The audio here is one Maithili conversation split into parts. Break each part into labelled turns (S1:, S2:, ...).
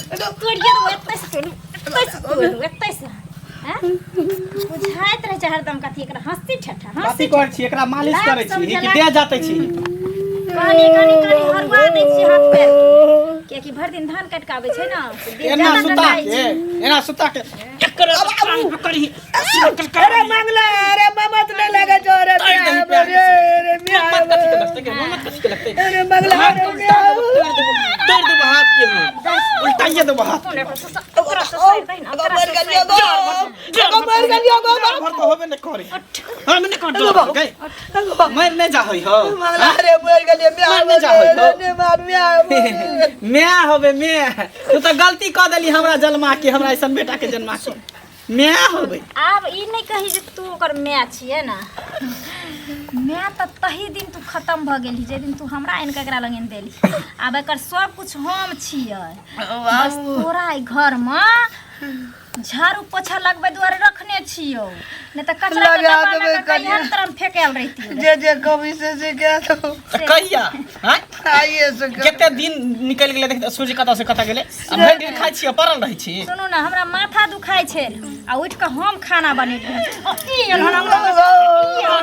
S1: तोड़िए देबो एतै से तोड़ू, एतै से तोड़ू, एतै से। हैं? बुझाइत रहै छै हरदम कथी एकरा हँसी ठट्ठा
S2: कथी
S1: हँसी
S2: करै छी एकरा मालिश
S1: लाज
S2: करै छी कि
S1: समझला।
S2: देह जाते छी
S1: कनी कनी कनी हरुआ दै छियै हाथ पैर के कियाकि भरि दिन धान काटि कऽ आबै छै ने से देह
S2: एना
S1: ज्यादा
S2: सुता
S1: डंडाइ
S2: के
S1: छै
S2: एना सुता के एकर टांग पकड़ी
S3: अरे मंगला अरे ममत नहीं लगे जो अरे
S2: तोड़ दही
S3: मियाँ,
S2: प्यार
S3: अरे अरे मियाँ,
S2: मत कथी के लगते के मत कथी के लगते
S3: अरे मंगला
S2: हाथ
S3: अरे
S2: के उल्टा देबो तोड़ देबो तोड़ देबो हाथ के हम उल्टाइए देबो हाथ
S1: कोन ओकरा ओकरा ससुर दही ने ओकरा
S3: मर
S1: ससुर
S3: गेलियो गो गो मर गेलियो गो
S2: डर भर तो होबे नहीं करे हम नहीं कर डर गए मर नहीं जा होई हो
S3: मंगला अरे मर गेलियो मियाँ
S2: मर नहीं जा होई हो
S3: अरे मार मियाँ
S2: मैं होबे मैं तू तो गलती कर देली हमरा जन्मा के हमरा ऐसन बेटा के जन्मा के मैं होबे
S1: आब ई नहि कही जे तू ओकर माय छियै ने माय तऽ तही दिन तू खत्म भऽ गेलही जाहि दिन तू हमरा आनि कऽ एकरा लग आनि देली आब एकर सब कुछ हम छियै बस तोरा एहि घरमे झाड़ू पोछा लगबै दुआरे रखने छियौ नहि तऽ कचरा के
S3: लगा
S1: डब्बा मे
S3: देबै
S1: कऽ
S3: कनिया।
S1: कहिया तरम फेकल रहितियौ
S3: जे जे कभी से से क्या तो
S2: तऽ कहिया आँय?
S3: आइए से कर।
S2: कते दिन निकलि गेलै देख सूर्य कतऽ से कतऽ गेलै आ भरि दिन खाइ छियै पड़ल रहै छी
S1: सुनू ने हमरा माथा दुखाइ छै आ उठि कऽ हम खाना बनेलियै ई एहन हमरा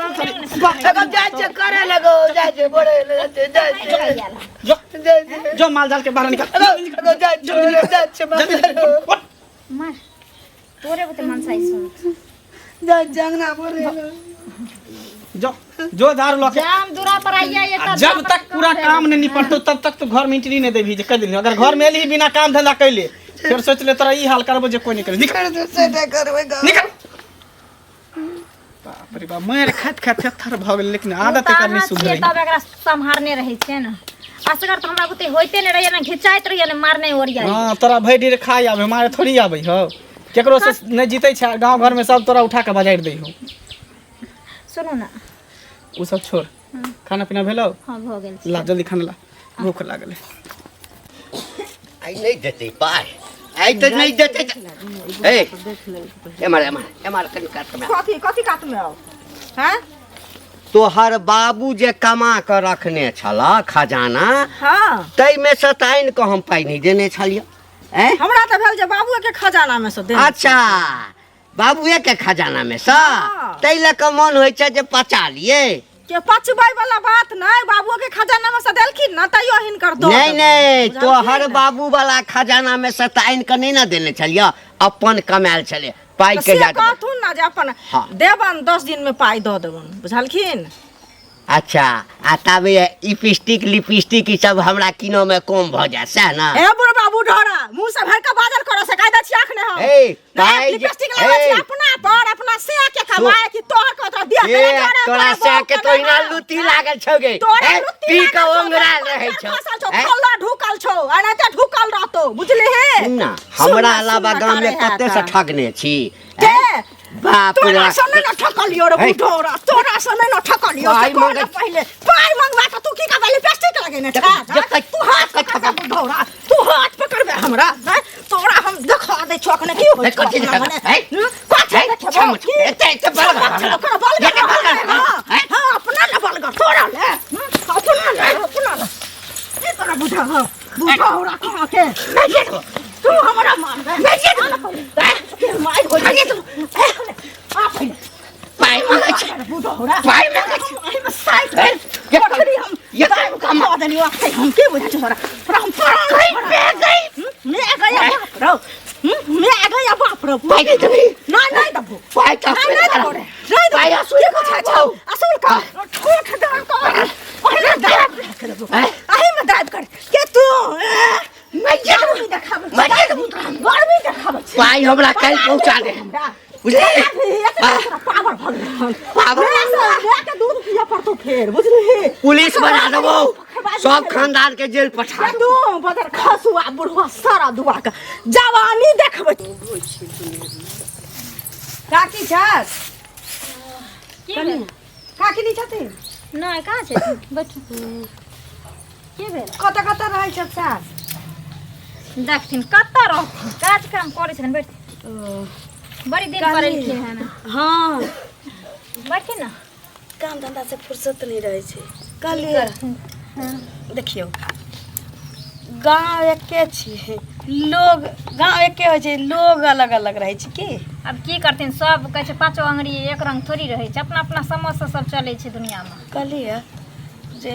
S3: एगो जाइ छै करे लगो जाइ छै बोले जाइ छै जाइ छै
S2: जो
S3: जाइ छै
S2: जो माल जाल के बाहर निकाल
S3: एगो एगो जाइ छै जाइ छै
S2: जल्दी
S3: मार
S2: उठ।
S1: मार तोरे बुते मनसाई सुन
S3: जाइ छै अंगना बोले
S2: जो जो झाड़ू लऽ के
S1: जाम दूरा पर आइया ये
S2: आ जब तक पूरा काम नहीं निपटतो तब तक तू घर में एंट्री नहीं देबही जे कह देली अगर घर में एलही बिना काम धंधा कैले फिर सोच ले तोरा ई हाल करबो जे कोई नहीं करे निकल
S3: कर से ते करबै गो
S2: निकल बाप रे बाप मारि खाइत खाइत थेथर भऽ गेलै लेकिन आदत एकर नहि सुधरै
S1: तब एकरा सम्हारने रहै छै ने असगर तऽ हमरा बुते होइते नहि रहैया ने घिचाइत रहैया ने मारने ओरिया
S2: हँ तोरा भरि दिन खाइ आबै मारे थोड़ी आबै हौ केकरो से नहि जीतै छै गाँव घरमे सब तोरा उठा कऽ बजारि दै हौ
S1: सुनू ने
S2: ओ सब छोड़ खाना पीना भेलौ
S1: हँ भऽ गेल छै
S2: ला जल्दी खाना ला भूख लागल है
S4: आइ नहि देतै पाइ आइ तऽ नहि देतै ए एम्हर एम्हर एम्हर कनि कातमे
S5: कथी कथी कातमे आउ हैं
S4: तोहर बाबू जे कमा कऽ रखने छल खजाना
S5: हाँ
S4: ताहिमे से तऽ आनि कऽ हम पाइ नहि देने छलियै आँय
S5: हमरा तऽ भेल जे बाबुए के खजाना में से देने
S4: अच्छा बाबुए के खजाना में से
S5: हाँ।
S4: ताहि लऽ कऽ मन होइ छै जे पचा लियै
S5: के पचबै वाला बात नहि बाबुओ के खजाना में से देलखिन ना तैयो हिनकर दऽ
S4: नहि
S5: देबनि।
S4: नहि
S5: बुझलखिन?
S4: तोहर बाबू वाला खजाना में से तऽ आनि कऽ नहि ने देने छलियै अपन कमायल छलै पाइ
S5: तऽ
S4: के
S5: से
S4: जा देबै।
S5: कहथुन ना जे अपन
S4: हाँ।
S5: देबन 10 दिन में पाइ दऽ देबन बुझलखिन
S4: अच्छा आ ताबे लिपस्टिक लिपस्टिक ई सब हमरा किनो में कम भऽ जायत सएह ने
S5: ए बुढ़बा बुढ़ोरा मुंह से भर के बाजल करो से कायदा छी अखने हम
S4: ए,
S5: नहीं,
S4: पाइ जे-
S5: लिपस्टिक लगबै छी
S4: ए।
S5: अपना पर अपना से के कमाए कि तोहर को तोरा दिया
S4: ए तोरा से के तो इना लुती लागल छौ गे
S5: तोरा
S4: ए,
S5: लुत्ती
S4: पी के
S5: लागल छौ,
S4: ओंगरा
S5: तोरा
S4: रहै छौ
S5: फसल छौ
S4: ए,
S5: खल्ला ढुकल छौ एनाहिते ढुकल रहतौ बुझली हे
S4: सुन ना
S5: सुन
S4: हमरा
S5: ना,
S4: अलावा
S5: सुन ना,
S4: गाम में
S5: करे
S4: कते से
S5: है
S4: ठगने छी
S5: के?
S4: ए, बाप रे
S5: तोरा से नहि ने ठकलियो रे
S4: हे।
S5: बुढ़ौरा तोरा से नहि ने ठकलियो
S4: पाइ
S5: से कह ने
S4: मंगै-
S5: पहिले पाइ मंगवा के तू की करबै लिपस्टिक लगेने
S4: देख-
S5: छे
S4: देख-
S5: तू हाथ पकड़बे बुढ़ौरा तू हाथ पकड़बे हमरा हैं? तोरा हम देखा दै छौ अखने की होइ
S4: हे,
S5: छौ
S4: कथी
S5: अपना
S4: देखा
S5: मने?
S4: हे?
S5: हम्म? कथी
S4: हे,
S5: देखेबौ?
S4: छम-
S5: की?
S4: एते- एते बलगर हमरा।
S5: ओकरा बलगर
S4: एते बलगर
S5: हाँ,
S4: हमरा। हे?
S5: हाँ, अपना ने बलगर तोरा ले अपना ले अपना ले की तोरा बुझा हौ बुढ़ौरा कहाँ के तू हमरा मारबे मार हो आ पहिले
S4: पाइ मांगै छै
S5: बुढ़ौरा
S4: पाइ मांगै छै
S5: एहिमे साइट
S4: हे, ये
S5: पकड़ी हम
S4: ये
S5: दाबि कऽ मार देलियौ अखन हम की बुझै छौ तोरा तोरा हम प्राण
S4: गई, मैं गई।
S5: मैं गया बाप रौ मैं गया बाप रौ
S4: पाइ नहि देबही
S5: नहीं नहीं दबो
S4: पाइ तऽ
S5: नहीं नहीं दबो रे नहीं दबो
S4: पाइ असूल
S5: की बुझै छौ असूल कर ठोक दाब कर पहिले दाब कर
S4: हैं?
S5: अही में दाब कर के तू
S4: मैं जे देबौ।
S5: गर्मी देखाबै
S4: मैं जे देबौ तोरा।
S5: गर्मी देखाबै छी
S4: पाइ हमरा काल्हि पहुँचा दे
S5: हमरा
S4: बुझलिही
S5: पावर भऽ गेल हन।
S4: पावर?
S5: लए के दूध पियऽ पड़तौ फेर बुझलिही
S4: पुलिस बना देबौ सब खानदान के जेल पठा
S5: तू बदर खसुआ बुढ़वा सारा दुआ के जवानी देखबै
S6: काकी छथि
S1: की भेल?
S6: काकी नहि छथिन
S1: नहि कहाँ छै बैठू की भेल
S6: कतऽ कतऽ रहै छथि सास
S1: देखथिन कतऽ रहथिन काज काम करै छथिन बैठथिन बड़ी दिन पर एलखिन हन
S6: हँ
S1: बैठथिन ने
S6: काम धंधा से फुर्सत नहि रहै छै कहलियै देखियौ गाँव एके छियै, लोग गाँव एके होइ छै, लोग अलग अलग रहै छै की।
S1: आब की करथिन, सब कहै छै पाँचो अंगुरी एक रंग थोड़ी रहै छै, अपना अपना समझसँ सब चलै छै दुनियामे।
S6: कहलियै जे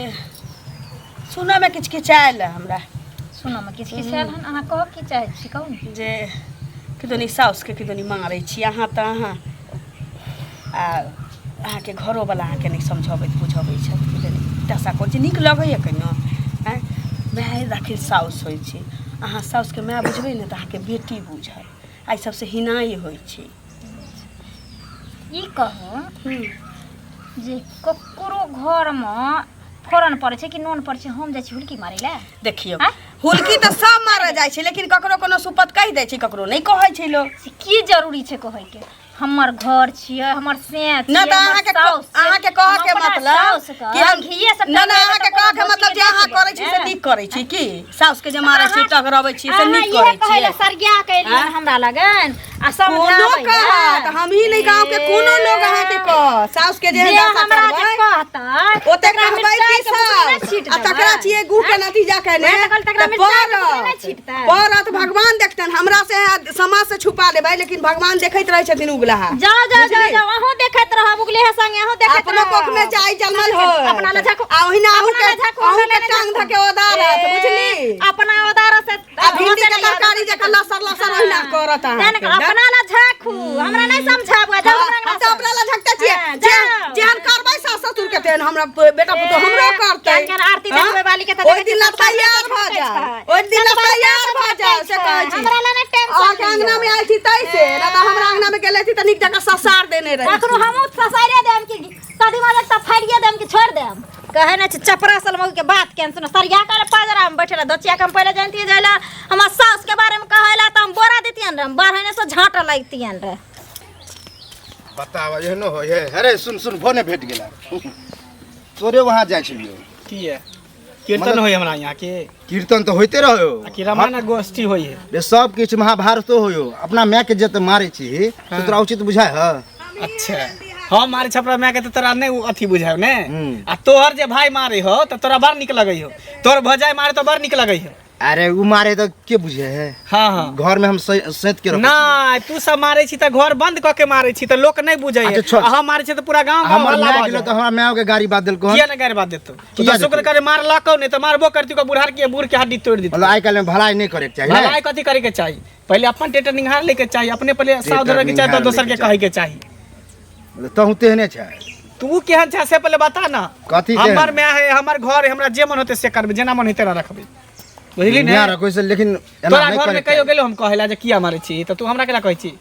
S6: सुनऽमे किछु किछु आयल हमरा।
S1: सुनऽमे किछु किछु आयल हन? अहाँ कहऽ की चाहै छी, कहू ने।
S6: जे किदनी साउसके किदनी मारै छी अहाँ, तऽ अहाँ आ अहाँके घरोवला अहाँके नहि समझबैत बुझबैत छथि, किदनी दशा करै छी, नीक लगैए कहिनो? आँय, माय राखी साउस होइ छै। अहाँ साउसके माय बुझबै ने तऽ अहाँके बेटी बुझत। एहि सबसँ हिनाइ होइ छै।
S1: ई कहू जे ककरो घरमे फोरन पड़ै छै कि नून पड़ै छै, हम जाइ छी हुलकी मारै लए?
S6: देखियौ,
S1: आँय?
S6: हुलकी तऽ सब मारऽ जाइ छै, लेकिन ककरो कोनो सुपत कहि दै छै, ककरो नहि कहै छै लोक।
S1: से की जरूरी छै कहैके? हमर घर छियै, हमर से
S6: न तऽ अहाँके अहाँके कहऽ के मतलब कि हम
S1: घिये से
S6: न न, अहाँके कहऽ के मतलब जे अहाँ करै छी से नीक करै छी की? साउस के जे मारै छी, टघरबै छी, से नीक करै
S1: कहै
S6: छी?
S1: सरिया के एलियन हमरा लगन आ
S6: कोनो
S1: समझाबै
S6: कहत, हमही नहि, गाँव के कोनो लोग अहाँके कहत, साउस के जे
S1: जे
S6: दशा
S1: हमरा जे
S6: करबै
S1: कहतै
S6: ओते
S1: तकरा
S6: कहबै
S1: मिरचाइ
S6: की
S1: के बुकनी नहि
S6: सब
S1: छीट
S6: आ तकरा
S1: देबै।
S6: छियै गू के नतीजा के ने
S1: वएह तऽ कहल, तकरा
S6: तऽ
S1: मिरचाइ के बुकनी नहि
S6: पड़त
S1: छीटतै।
S6: पड़त, भगवान देखतन। हमरा से समाज से छुपा लेबै, लेकिन भगवान देखैत रहै छथिन उगलाहा।
S1: जाओ जाओ जाओ।
S6: बुझली?
S1: जाओ, अहूँ देखैत रहब, उगले है संगे अहूँ देखैत
S6: अपनो
S1: रहब।
S6: कोख में जाई जन्मल हो
S1: अपना लए झाँकू।
S6: आ ओहिना अहूँ
S1: अपना
S6: के
S1: लए झाँकू,
S6: अहूँ
S1: हमरा
S6: के
S1: लए
S6: टांग
S1: झाँकू।
S6: धके ओदारत, बुझली?
S1: अपना ओदारत से
S6: आ भिंडी के तरकारी जकाँ लसर लसर ओहिना करत
S1: तें
S6: अहाँके।
S1: ने अपना लए झाँकू, हमरा नहि समझाबू, जाउ
S6: हाँ,
S1: हमरा
S6: हम तऽ अपना लए झकते छियै।
S1: हाँ,
S6: जे
S1: जाउ।
S6: जेहन करबै सास ससुर के तेहन हमरा बेटा पुतोह हमरो करतै।
S1: केहन केहन आरती
S6: हाँ?
S1: देखबै वाली के तऽ
S6: ओहि
S1: देखै
S6: दिन
S1: छियै
S6: ला
S1: सब बार
S6: तैयार
S1: बार
S6: भऽ
S1: झपटै
S6: जाउ,
S1: छै।
S6: ओहि दिन ला
S1: सब बार
S6: तैयार
S1: बार
S6: भऽ जाउ, से
S1: झपटै
S6: कहै
S1: छै।
S6: छी।
S1: हमरा लए नहि टेंशन
S6: अहाँके अंगना में आयल छी तै से ना तऽ हमरा अंगना में गेले छी तऽ नीक जकाँ ससार देने रही।
S1: कखनो हमहूँ ससारे देम कि कदीमा लग तऽ फाड़िए देम कि छोड़ि देम। कहै नहि छै चपरा सलमऊ के बात केहन सुन सरिया कर पाजरा में बैठे रह दोचिया के। हम पहिले जानतियै जाय ला हमर सास के बारे में कहै ला तऽ हम बोरा देतियन रह, बढ़ने से झाँट लगतियन रह।
S7: बताब, एहनो होइ है? अरे सुन सुन, फोने भेट गेला, तोरे वहाँ जाइ छलियौ।
S2: की है? कीर्तन होय हमरा यहाँ के?
S7: कीर्तन तऽ होइते रहो।
S2: आ कि रामायण गोष्ठी होय है?
S7: रे सब किछु महाभारतो होयो। अपना माय के जे मारै छी से तोरा उचित बुझाय है?
S2: अच्छा, हम मारे छपरा माय के तऽ तोरा नहि उ अथी बुझाय ने?
S7: हम्म।
S2: आ तोहर जे भाई मारे हो तऽ तोरा बड़ नीक लगै हो, तोहर भौजाई मारे तऽ बड़ नीक लगै हो।
S7: अरे उ मारे तऽ के बुझे है?
S2: हाँ हाँ।
S7: घर में हम सैत के रखै छियै।
S2: नहि, तू सब मारे छी तऽ घर बंद कऽ के मारे छी तऽ लोक नहि बुझै
S7: अच्छा, छोड़।
S2: आ हम मारे छी तऽ पूरा गाँव गाँव
S7: हमर
S2: हल्ला
S7: माय
S2: भऽ
S7: गेलो
S2: जाइ।
S7: तऽ हमरा माय के गाड़ी बात देलको हन।
S2: किया ने गारि बात देतौ? तू
S7: किया
S2: तऽ शुक्र
S7: देतौ?
S2: करे मारलकौ नहि तऽ मारबो करती, बुढ़ार के बूढ़ के हड्डी तोड़ि देतौ।
S7: मतलब आइ काल्हि में भलाई नहि करे के चाही ने?
S2: भलाई कथी करे के चाही? पहिले अपन टेटर निहार ले के चाही, अपने पहिले सावधान रहे के चाही तऽ
S7: निहार
S2: दोसर के
S7: लैके
S2: कहे के चाही।
S7: मतलब तहु तेहने छै?
S2: तू केहन छै से पहिले बता ना।
S7: कथी केहन?
S2: हमर माय है, हमर घर है, हमरा जे मन होते से करबै, जेना मन हेतै तेना रखबै, बुझली ने?
S7: ना रखो से, लेकिन एना
S2: तोरा
S7: नहि
S2: घर में
S7: करे के
S2: कहियो
S7: चाही।
S2: गेलो हम कहेला जे किया मारै छी तऽ तू हमरा केना कहै छी?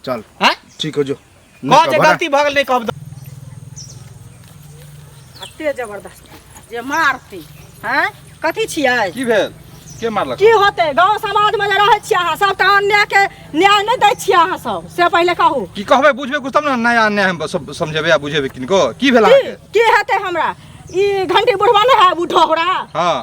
S7: चल।
S2: हैं?
S7: ठीक हो जो।
S2: कह जे गलती भऽ गेल, नहि कहब तऽ।
S5: एते जबरदस्त जे मारती हैं, कथी छियै?
S8: की भेल? के मारलक?
S5: की होतै, गाँव समाजमे जे रहै छियै अहाँ सब तऽ अन्याय के न्याय नहि दै छियै अहाँ सब, से पहिले कहू।
S8: की कहबै? बुझबै कुछ तब ने नया अन्याय हम सब समझेबै आ बुझेबै किनको। की भेल
S5: की
S8: अहाँके?
S5: की हेतै हमरा? ई घंटी बुढ़वा नहि है बुढ़ौरा?
S8: हँ।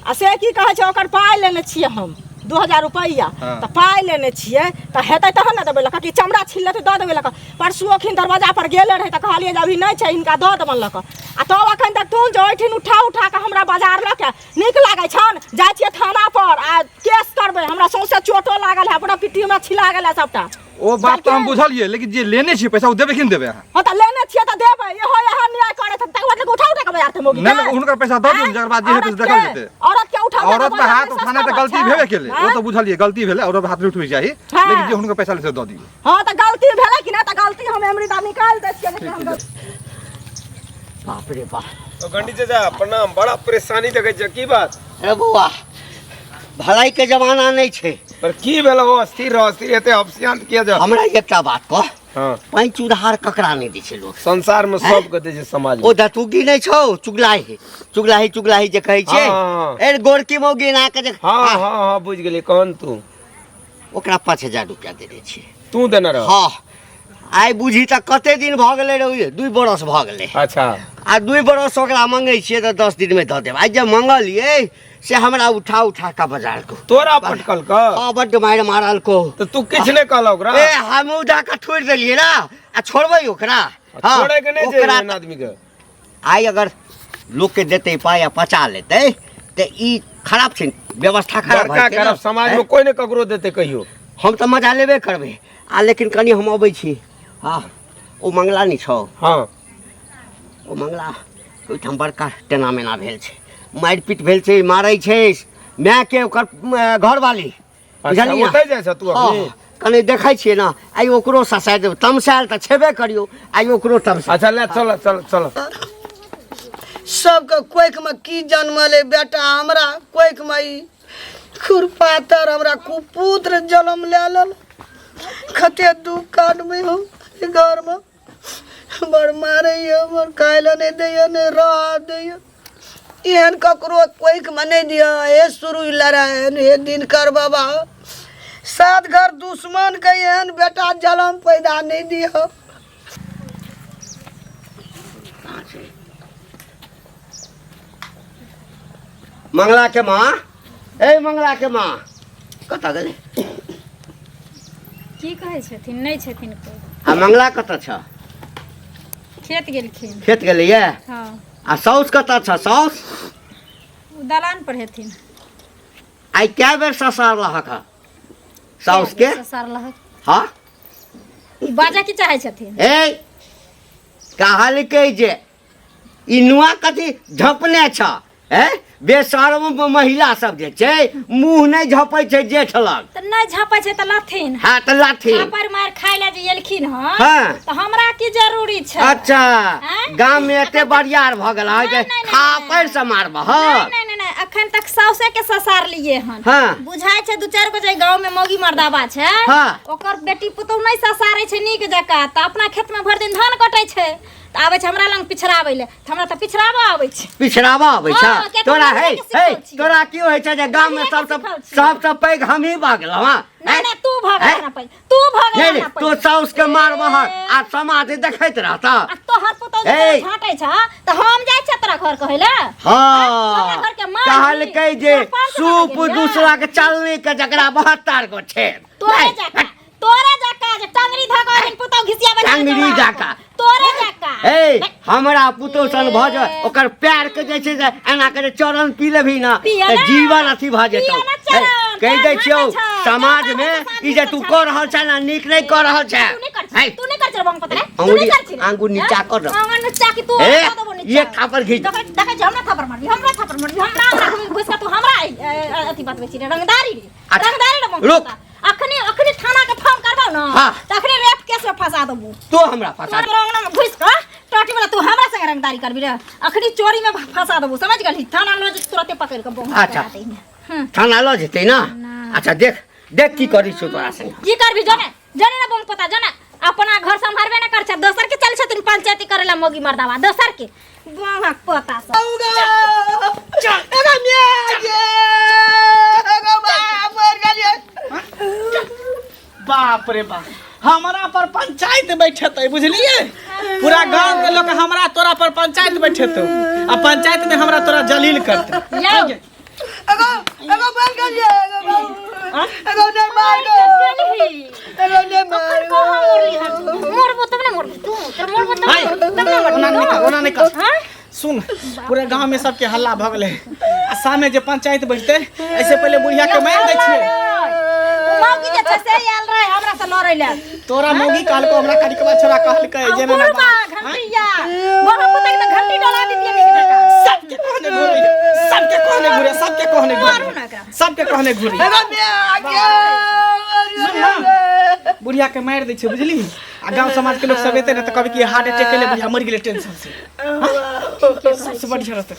S5: आ से की कहै छै, ओकर पाइ लेने छियै हम 2000 रुपैआ।
S8: हाँ।
S5: तऽ पाइ लेने छियै तऽ हेतै तहन ने देबै लऽ कऽ, कि चमड़ा छील लेतै दऽ देबै लऽ कऽ। परसू अखन दरवाजा पर गेले रहै तऽ कहलियै जे अभी नहि छै, हिनका दऽ देबनि लऽ कऽ। आ तब अखन तक तू जे ओहिठिन उठा उठा कऽ हमरा बाजार लऽ के नीक लागै छन? जाइ छियै थाना पर आ केस करबै। हमरा सौंसे चोटो लागल है, अपना पिट्ठी हमरा छिला गेल है सबटा।
S8: ओ बात तऽ हम बुझलियै, लेकिन जे लेने छियै पैसा ओ देबै कि नहि देबै अहाँ?
S5: हँ, तऽ लेने छियै तऽ देबै। इहो इहो न्याय करै छै, तकर बाद उठा उठा कऽ बाजार थे मौगी
S8: नहि नहि, हुनकर पैसा दऽ दियौ, जकर बाद जे हेतै से देखल जेतै।
S5: औरत के उठा उठा
S8: औरत पर हाथ उठाना तऽ गलती भेबे केलै, ओ तऽ बुझलियै गलती भेलै, औरत पर हाथ नहि उठबै चाही।
S5: हाँ।
S8: लेकिन जे हुनकर पैसा ले से दऽ दियौ।
S5: हँ, तऽ गलती भेलै कि नहि? तऽ गलती हम अमृता निकालि दै छियै, लेकिन हम
S4: बाप रे बाप।
S9: तो गंडी चाचा प्रणाम। बड़ा परेशानी देखै छियै, की बात?
S4: अरे बौआ, भलाई के जमाना नहि छै।
S9: पर की भेल? ओ अस्थिर रह, अस्थिर हेतै, अपसियांत किया जा?
S4: हमरा एकटा बात कह।
S9: हाँ।
S4: पैंच उधार ककरा नहि दै छै लोक?
S9: संसार में सबके दै छै, समाज में।
S4: ओ दतुगी नहि छौ, चुगलाही चुगलाही चुगलाही जे कहै छै।
S9: हाँ, हाँ, हाँ।
S4: ए गोरकी मौगी एना के जे।
S9: हाँ हाँ हाँ, बुझि गेलियै, कहन तू।
S4: ओकरा 5000 रुपया देने छियै।
S9: तू देने रह?
S4: हँ। आइ बुझी तऽ कते दिन भऽ गेलै रौ, 2 बरस भऽ गेलै।
S9: अच्छा।
S4: आ 2 बरस ओकरा मंगै छियै तऽ 10 दिनमे दऽ देब। आइ जे मंगलियै से हमरा उठा उठा कऽ बाजार को
S9: तोरा पटकल क?
S4: हाँ, बड्ड मारि मारल को।
S9: तऽ तू किछु नहि कहल ओकरा?
S4: ए, हमहूँ जा कऽ छोड़ि देलियै ने, आ छोड़बै ओकरा? हाँ,
S9: छोड़े के नहि छै
S4: ओकरा
S9: एहन आदमी के।
S4: आइ अगर लोकके देतै पाइ आ पचा लेतै तऽ ई खराब छै व्यवस्था खराब भऽ
S9: बड़का
S4: जेतै ने।
S9: खराब समाज में कोई ने ककरो देते कहियो।
S4: हम तऽ मजा लेबे करबै आ लेकिन कनि हम अबै छी। हँ ओ मंगला नहि छौ?
S9: हँ।
S4: ओ मंगला ओहिठाम बड़का टेना मेना भेल छै, मारि पीट भेल छै, मारै छै मायके ओकर घरवाली।
S9: अच्छा,
S4: बुझलियै?
S9: ओतहि जाइ छह तू अखनी?
S4: हँ, कनि देखै छियै ने, आइ ओकरो ससारि देबै। तमसायल तऽ छेबे करियौ, आइ ओकरो तमसा।
S9: अच्छा ले चल चल चल।
S3: सबके कोखिमे की जन्मल बेटा, हमरा कोखिमे ई खुरपातर हमरा कुपुत्र जन्म लए लेल। कते दुख काटबै हम घरमे, बड़ मारैए हमर, खाय लए नहि दैए, नहि रहऽ दैए। एहन ककरो कोखिमे नहि दिअ। हे सुरुज नारायण, हे दिनकर बाबा, सात घर दुश्मनके एहन बेटा जन्म पैदा नहि दिअ।
S4: मंगला के माँ, ए मंगला के माँ कतऽ गेलै?
S1: की कहै छथिन? नहि छथिन कोइ।
S4: आ मंगला कतऽ छ?
S1: खेत गेलखिन।
S4: खेत गेलैया?
S1: हँ।
S4: आ साउस कतऽ छ? साउस
S1: ओ दलान पर हेथिन।
S4: आइ कए बेर ससारलहक हँ साउस के?
S1: ससारलहक?
S4: हँ।
S1: ई बाजऽ की चाहै छथिन?
S4: ए कहलकै जे ई नुआ कथी झपने छ? ए बेशर्म महिला सब जे छै मुँह नहि झपै छै जेठ लग।
S1: तऽ नहि झपै छै तऽ लथिन।
S4: हाँ तऽ लथिन।
S1: थापड़ मारि खाय लए जे एलखिन हँ
S4: हाँ।
S1: तऽ हमरा की जरूरी छै?
S4: अच्छा
S1: आँय?
S4: गाम में एते बरियार भऽ गेल है जे
S1: नहि, नहि, नहि,
S4: थापड़ से मारबह?
S1: नहि नहि नहि नहि, अखन तक साउसे के ससार लिए हन।
S4: हाँ।
S1: बुझाइ छै दू चारि गो जे गाँव में मौगी मर्दाबा छै,
S4: हाँ।
S1: ओकर बेटी पुतहु नहि ससारै छै नीक जकाँ, तऽ अपना खेत में भरि दिन धान कटै छै, तऽ आबै छै हमरा लग पिछड़ाबै लए, तऽ हमरा तऽ पिछड़ाबऽ आबै छै।
S4: पिछड़ाबऽ आबै छै?
S1: हँ, कियाकि
S4: तोरा
S1: हम
S4: हे
S1: के सिखल
S4: हे
S1: छियै।
S4: तोरा की होइ छै जे गाम में
S1: हमरे के
S4: सबसँ
S1: सिखल छियै।
S4: सबसँ पैघ हमही भऽ गेलहुँ? हँ
S1: नहि नहि, तू भऽ
S4: हैं?
S1: गेल ना पैघ, तू भऽ गेल
S4: नहि
S1: ना
S4: नहि,
S1: पैघ।
S4: तू साउस के मारबह आ समाज देखैत रहता?
S1: आ तोहर पुतहु जे
S4: हे।
S1: तोरा झाँटै छ तऽ हम जाइ छियै तोरा घर कहै लए?
S4: हँ।
S1: तोरा घर के मार
S4: कहलकै जे
S1: सरपंच बना
S4: सूप
S1: गेलियै।
S4: दूसरा के चलनी के जकरा 72 गो छेद।
S1: तोरे
S4: नहि,
S1: जकाँ, तोरे जकाँ जे टंगरी धऽ कऽ ओहिन पुतहु घिसियाबै छै
S4: टंगरी जकाँ।
S1: तोरे जकाँ।
S4: ए हमरा पुतहु सन भऽ जाय, ओकर पैर के जे छै से एना के जे चरण पी लेबही ने
S1: पियै
S4: तऽ
S1: ने।
S4: जीवन अथी भऽ जेतौ।
S1: पियै ने चरण,
S4: हे, कहि दै
S1: पैर
S4: छियौ
S1: झाँटै छौ,
S4: समाज
S1: पैर
S4: में
S1: झाँटै
S4: ई जे तू कऽ रहल छै ने, नीक नहि कऽ रहल छै।
S1: तू नहि कर
S4: हे,
S1: छी, तू नहि कर छी रे बंग पतरे, तू
S4: अंगुरी
S1: नहि कर छी रे।
S4: आंगुर नीचा कर दो।
S1: आंगुर नीचा की तू
S4: ए,
S1: हमरा दऽ देबो नीचा।
S4: एक थापड़ घीच।
S1: देखै देखै छी, हमरा थापड़ मारबी, हमरा थापड़ मारबी, हमरा अंगना घुमि घुसि कऽ तू हमरा अथी बतबै छी रे, रंगदारी रे।
S4: अच्छा,
S1: रंगदारी रे बंग
S4: रुक।
S1: पतरा। अखनी अखनी थाना के फोन करबौ ना,
S4: हाँ।
S1: तऽ अखनी रेप केस में फंसा देबो।
S4: तू हमरा फंसा
S1: तोरा अंगना में घुसि कऽ टोटी वाला तू हमरा संगे रंगदारी करबी रे, अखनी चोरी में फंसा देबो, समझ गेलही? थाना लऽ जेतौ तुरते पकड़ि कऽ बम
S4: अच्छा।
S1: करा दैमे। हम्म।
S4: थाना लऽ जेतै ना? अच्छा देख देख की करै छियौ तोरा संगे।
S1: की करबी? जने जने ना बम पता, जने अपना घर संभारबे ना कर छै, दोसर के चल छथिन पंचायती करे ला मौगी मर्दावा, दोसर के बमक पोता सब।
S3: एगो my गे, एगो बाप मर गेलियै।
S2: बाप रे बाप, हमरा पर पंचायत बैठेतै, बुझलिए? पूरा गांव के लोग हमरा तोरा पर पंचायत बैठेतौ आ पंचायत में हमरा तोरा जलील करतै।
S1: यौ।
S3: एगो एगो मर गेलियै, एगो बाबू, एगो नहि मार गो, एगो नहि मार गो।
S1: कहाँ मरली हन? मरबो तब ने मरबी तू, तोर मरबो तब
S2: हाय।
S1: ने, तब ने मरबी
S2: ओना नहि कर, ओना नहि कर।
S1: हाँ?
S2: सुन, पूरे गांव में सबके हल्ला भऽ गेलै आ सामने जे पंचायत बैठतै, ऐसे पहिले बुढ़िया के मारि दै छियै।
S1: मौगी जे छै से आयल रहे हमरा से लड़ै लए।
S2: तोरा मौगी कहलको हमरा, करिकबा छोरा कहलकै जे ना
S1: बुढ़बा घंटिया बड़ा पुतक तऽ घंटी डोला दितियै नीक जकाँ।
S2: सबके कहने घुरे, सबके कहने घुरे, सबके कहने
S1: मारू
S2: घुरे,
S1: ना एकरा।
S2: सबके कहने घुरे।
S3: एगो my गे,
S2: सुन ना, बुढ़िया के मारि दै छै, बुझली? आ गांव समाज के लोग सब एते ने तऽ कहबै कि हार्ट अटैक केले बुढ़िया मरि गेलै टेंशन से। हाँ? सबसे बढ़िया रहतै।